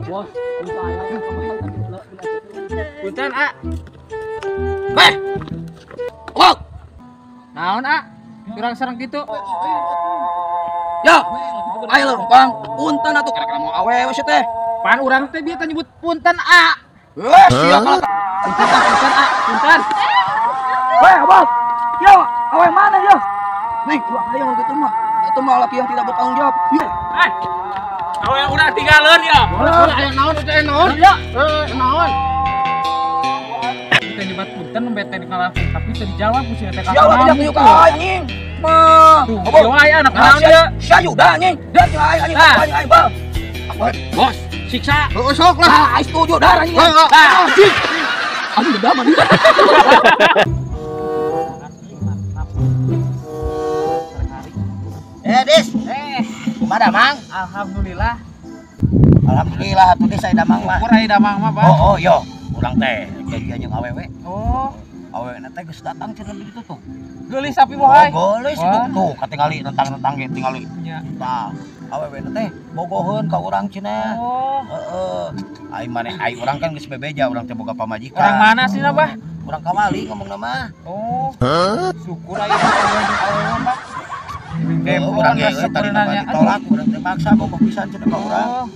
Bos, punten A. Weh. Wok. Naon A? Kurang serang gitu. Ya. Ayo lempang, punten atuh kira-kira mau awewe sih teh. Pan urang teh bieu teh nyebut punten A. Eh, sia kalah. Punten A, punten A, punten. Weh, Abang. Yo, awe mana yo? Nih, gua ayo gitu mah. Itu mah laki yang tidak bertanggung jawab. Yo. Eh. Awe urang tinggalin ya. Aya naon teh naon? Ya. Naon? Kita nyebat punten nembe teh dikalahkeun, tapi teu dijawab ku si teh ka. Jawab aja yuk anjing. Mah. Tuh, aya anak naon dia? Sia yuda anjing. Dan aing anjing aing bang. Bos, siksa. Heeh sok lah. Aing setuju dar anjing. Anjing. Aduh udah mah. Dis. Kumaha Mang? Alhamdulillah. Alhamdulillah atuh Dis aya damang mah. Syukur aya damang mah, Bang. Oh, yo. Urang teh janjian jeung awewe. Oh. Awewe na teh geus datang cenah di ditu tuh. Geulis sapi bohai. Oh, geulis tuh katingali rentang-rentang ge tingali. Nya. Tah, awewe na teh bogoheun ka urang cenah. Oh. Heeh. Ai maneh ai urang kan geus bebeja urang teh boga pamajikan. Urang mana sih na, Bah? Urang kawali ngomongna mah. Oh. Syukur aya awewe mah, Pak. Urang ge tadi mah ditolak, urang teh maksa bogoh pisan cenah ka urang.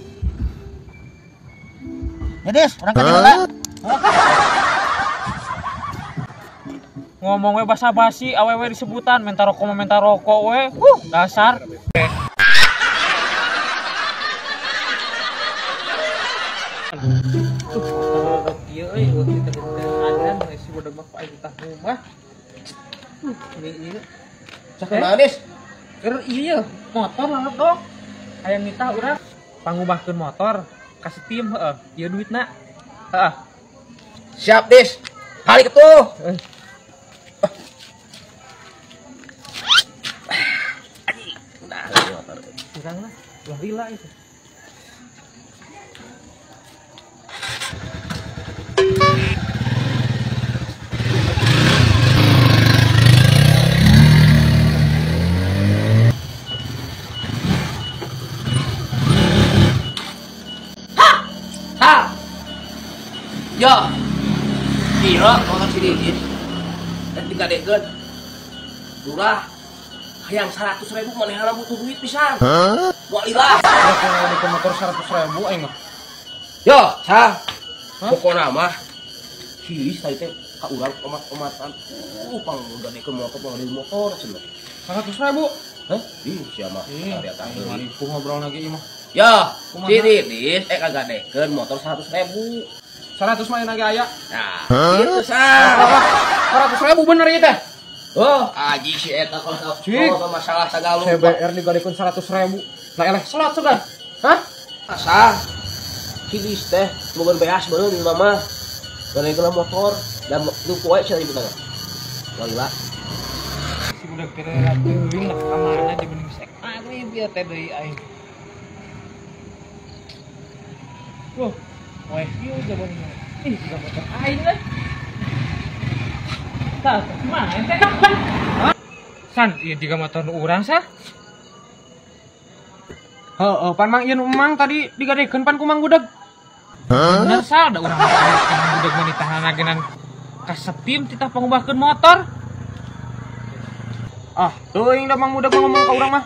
Ya Des, urang ka dieu. Ngomong we basa-basi, awewe disebutan minta rokok mah minta rokok we. Dasar. Ieu euy, kita adan si budak mah aing tah rumah. Ini ieu. Sakumaha Des? Keur ieu motor langet dong. Hayang nitah urang pangubahkeun motor ka setim heeh. Ieu duitna. Heeh. Siap Des. Balik tuh. Kurang lah, ulah lila itu. Ha! Ha! Yo! Kira motor si Didin dan digadekeun. Lurah hayang 100.000 manehna butuh duit pisan. Moal ilah. Rek motor 100.000 aing mah. Yo, sah. Pokona mah si Is tadi teh ka urang omat-omatan. Pang gadekeun motor, pang gadekeun motor cenah. 100.000? Hah? Ih, sia mah karya taheun. Ku ngobrol lagi ieu mah. Yo, si Didis kagadekeun motor 100.000. 100 mah lagi aya. Nah, gitu sah. 100.000 bener ieu teh. Oh, aji si eta kalau masalah sagala. CBR digadekeun 100.000. Lah eleh slot sugan. Hah? Asa. Si Dis teh boga beas beuneu di mama. Gadekeun motor dan lu poe cenah ibu teh. Lila. Si budak teh teuing lah ka mana di bening sek. Aduh ieu teh deui aing. Loh, poe ieu jawabanna. Ih, juga motor aing lah. Tah, mana teh? San, ieu jiga motor nu urang sah? Heeh, pan mang ieu nu emang tadi digadekeun pan ku Mang Budeg. Bener sah, da urang Mang Budeg mah ditahan genan ka setim titah pangubahkeun motor. Ah, teuing da Mang Budeg ngomong ka urang mah.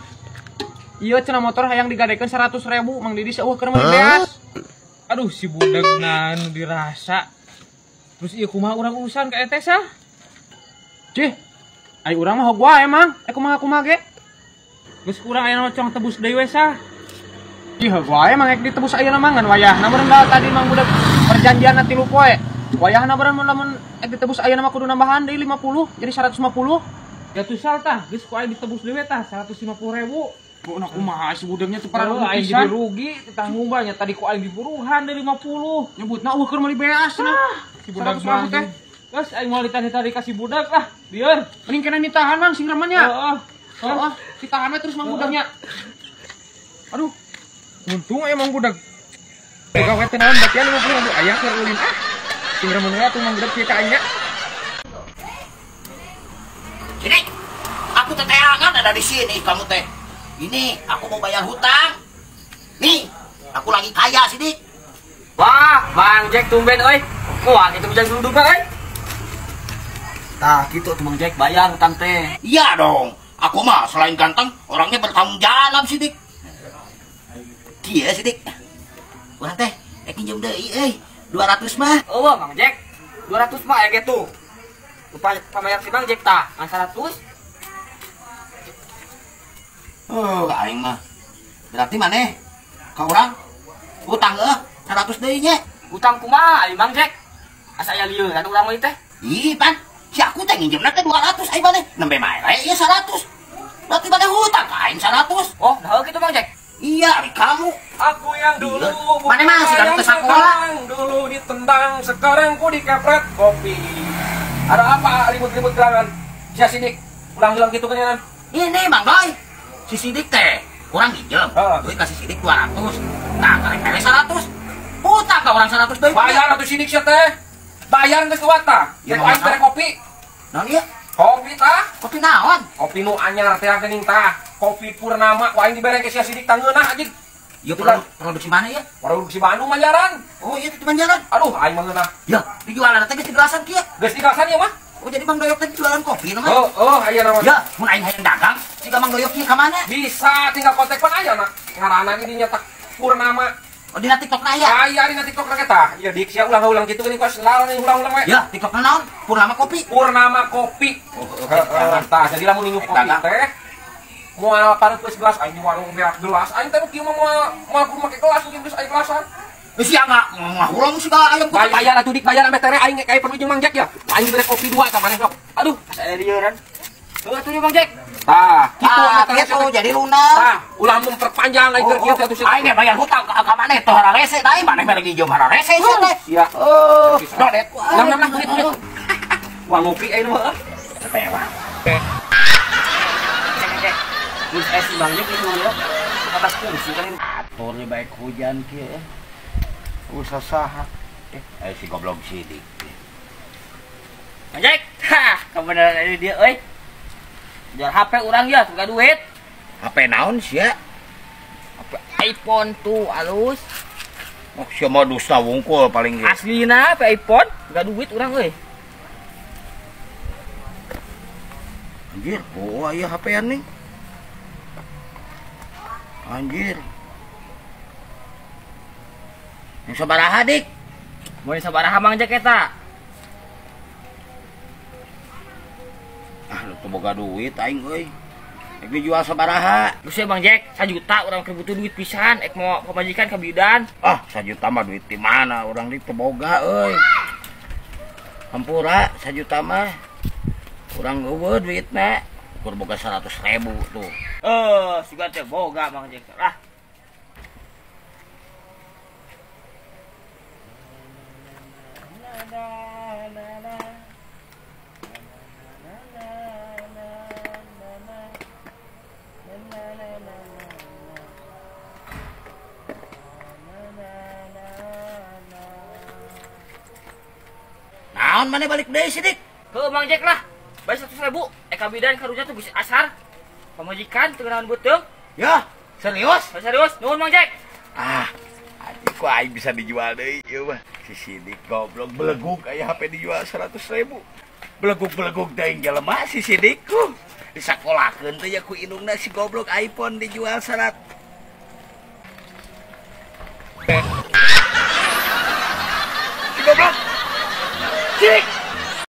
Ieu cenah motor hayang digadekeun 100.000, Mang Didi eueuh keur meuli beas. Aduh, si Budeg na nu dirasa. Terus ieu kumaha urang urusan ka eta sah? Cih, ai urang mah hog wae mang, kumaha-kumaha ge. Geus urang aya cong tebus deui we sah. Ih, hog wae mang ek ditebus ayeuna mah ngan wayahna meureun da tadi Mang Budeg perjanjianna 3 poe. Wayahna meureun lamun ek ditebus ayeuna mah kudu nambahan deui 50 jadi 150. Ya tuh sal tah, geus ku aing ditebus deui tah 150.000. Ku na kumaha si budegnya teu parah aing jadi rugi teh ngumbahnya tadi ku aing diburuhan deui 50. Nyebutna eueuh keur meuli beas cenah. Si budak mah teh. Geus aing moal ditadi ka si budak lah, biar. Mending kena ditahan mang sing remennya. Heeh. Heeh, ditahan we terus mang budaknya. Aduh. Untung aya mang budak. Gawe teh naon batian 50.000 aya keur ulin ah. Sing remen we atuh mang budak kieu ka aing nya. Sini. Aku teteangan ada di sini kamu teh. Ini aku mau bayar hutang. Nih, Aku lagi kaya Sidik. Wah, Mang Jack tumben euy. Wah, kitu bisa duduk euy. Tah, kitu tuh Mang Jack bayar hutang teh. Iya dong. Aku mah selain ganteng, orangnya bertanggung jawab Sidik. Kieu Sidik. Urang teh rek minjem deui euy. 200 mah. Oh, Mang Jack. 200 mah aya kitu. Lupa pamayar si Mang Jack tah, ngan 100. Oh, aing mah. Berarti maneh ka urang hutang 100 deui nya. Hutang kumaha ai Mang Jack? Asa aya lieuran urang mah teh. Ih, pan. Si aku teh nginjemna teh 200 ai maneh. Nembe mere ieu 100. Berarti maneh hutang ka aing 100. Oh, nah kitu Mang Jack. Iya, ari kamu. Aku yang dulu maneh mah si teu sakola. Dulu ditendang, sekarang ku dikepret kopi. Ada apa ribut-ribut gerangan? Si Sidik, ulang-ulang gitu kan ya? Ini Mang Doi. Si Sidik teh kurang nginjem. Duit kasih Sidik 200. Nah, karek mere 100. Hutang ka urang 100 deui. Bayar atuh Sidik sia teh. Bayar geus kuat tah. Ya, aing bere kopi. Naon ieu? Kopi tah. Kopi naon? Kopi nu anyar teh geuning tah. Kopi Purnama ku aing dibere ke sia Sidik tah ngeunah anjing. Ieu produksi mana ya? Produksi Bandung Banjaran. Oh, iya itu Banjaran. Aduh, aing mah ngeunah. Ya, dijualan teh geus digelasan kieu. Geus digelasan ieu mah. Oh, jadi Mang Doyok teh jualan kopi namanya? Oh, aya nama. Ya, mun aing hayang dagang, siga Mang Doyok ieu ka mana? Bisa, tinggal kontak pan aya na. Ngaranna di dinya tah Purnama. Oh, dina TikTok na aya. Aya dina TikTok na tah. Iya, dik sia ulang-ulang kitu geuning kos laran ulang-ulang we. Ya, TikTok na naon? Purnama Kopi. Purnama Kopi. Oh, oke. Tah, jadi lamun ninyu kopi teh moal pareupeuh gelas aing di warung beak gelas. Aing teh nu kieu mah moal kudu make gelas, mungkin geus aya gelasan. Geus sia ngahurung siga ayam kopi. Bayar atuh dik bayar ameh tere aing kayak perlu jeung Mang Jack ya. Aing bere kopi 2 ka maneh sok. Aduh, asa lieuran. Heuh atuh Mang Jack. Tah, kitu kitu jadi lunak. Tah, ulah memperpanjang aing keur kieu teh atuh. Aing bayar hutang ka maneh teh hararese tah maneh mere nginjem hararese sia teh. Iya. Oh, dodet. Nam duit. Wah ngopi aing mah. Mewah. Mun si Bang Jack ieu mah atas kursi kan. Aturnya baik hujan kieu. Usah saha. Si goblok Sidik. Mang Jack, hah, kebenaran ini dia euy. Jual HP urang ya, suka duit. HP naon sia? HP iPhone tuh alus. Oh, sia mah dusta wungkul paling ge. Aslina HP iPhone, enggak duit urang euy. Anjir, oh aya HP-an nih. Anjir. Yang sabaraha dik? Mau yang sabaraha Mang Jack eta? Ah, lu tuh boga duit aing euy. Ek dijual sabaraha? Geus Bang Jack, 1 juta urang keur butuh duit pisan, ek mau pamajikan ka bidan. Ah, 1 juta mah duit di mana urang di teu boga euy. Hampura 1 juta mah. Urang eueuh duitna. Ukur boga 100.000 tuh. Sugan teh boga Mang Jack. Ah. Naon maneh balik deui Sidik? Heuh Mang Jack lah. Bayar 100.000, eka bidan karunya tuh geus asar. Pamajikan teu naon beuteung. Ya, serius? Serius, nuhun Mang Jack. Ah, anjing kok aing bisa dijual deui ieu mah. Si Sidik goblok belegug aya HP dijual 100.000. Belegug-belegug deui jelema si Sidik ku. Disakolakeun teh ya ku indungna si goblok iPhone dijual 100.